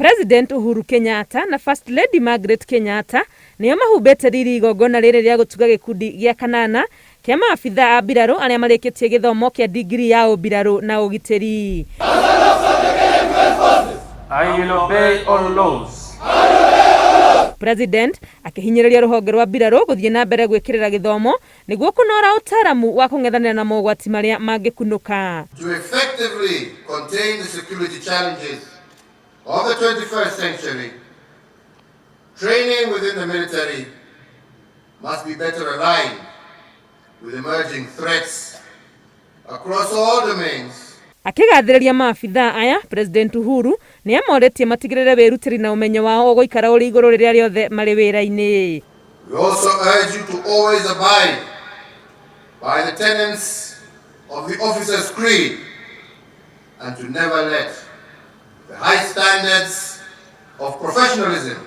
President Uhuru Kenyatta na First Lady Margaret Kenyatta nĩo mahumbĩte riri igongona rĩrĩ rĩa gũtuga gĩkundi gĩa kanana kĩa maabithaa a mbirarũ arĩa marĩkĩtie gĩthomo kĩa ndingirii ya ũmbirarũ na ũgitĩri. I will obey all laws. President akĩhinyĩrĩria rũhonge rwa mbirarũ gũthiĩ na mbere gwĩkĩrĩra gĩthomo nĩguo kũnoora ũtaaramu wa kũng'ethanĩra na mogwati marĩa mangĩkunũka. To effectively contain the security challenges of the 21st century, training within the military must be better aligned with emerging threats across all domains. Akĩgathĩrĩria maabithaa aya, President Uhuru nĩ amorĩtie matigĩrĩre wĩrutĩri na ũmenyo wao ũgũikara ũrĩ igũrũ rĩrĩa rĩothe marĩ wĩra-inĩ. We also urge you to always abide by the tenets of the Officers' Creed and to never let the high standards of professionalism,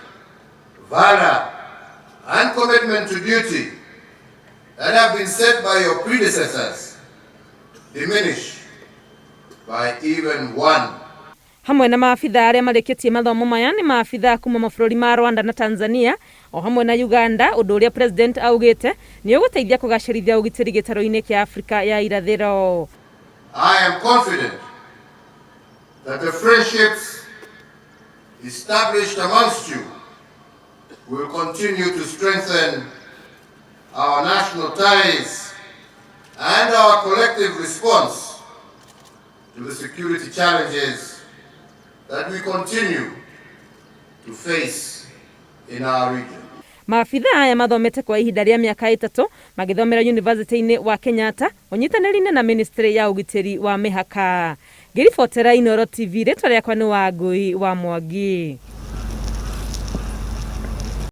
valor, and commitment to duty that have been set by your predecessors diminish by even one. Hamwe na maabithaa arĩa marĩkĩtie mathomo maya nĩ maabithaa kuma mabũrũri ma Rwanda na Tanzania o hamwe na Uganda, ũndũ ũrĩa President augĩte nĩ ũgũteithia kũgacĩrithia ũgitĩri gĩtarũ-inĩ kĩa Afrika ya Irathĩro. I am confident that the friendships established amongst you will continue to strengthen our national ties and our collective response to the security challenges that we continue to face in our region. Maabithaa aya mathomete kwa ihinda rĩa mĩaka ĩtatũ magĩthomera Yunivasĩtĩ-inĩ wa Kenyatta ũnyitanĩri-inĩ na Ministry ya ũgitĩri wa mĩhaka. Ngĩribotera Inooro TV, rĩtwa rĩakwa nĩ Wangũi wa Mwangi.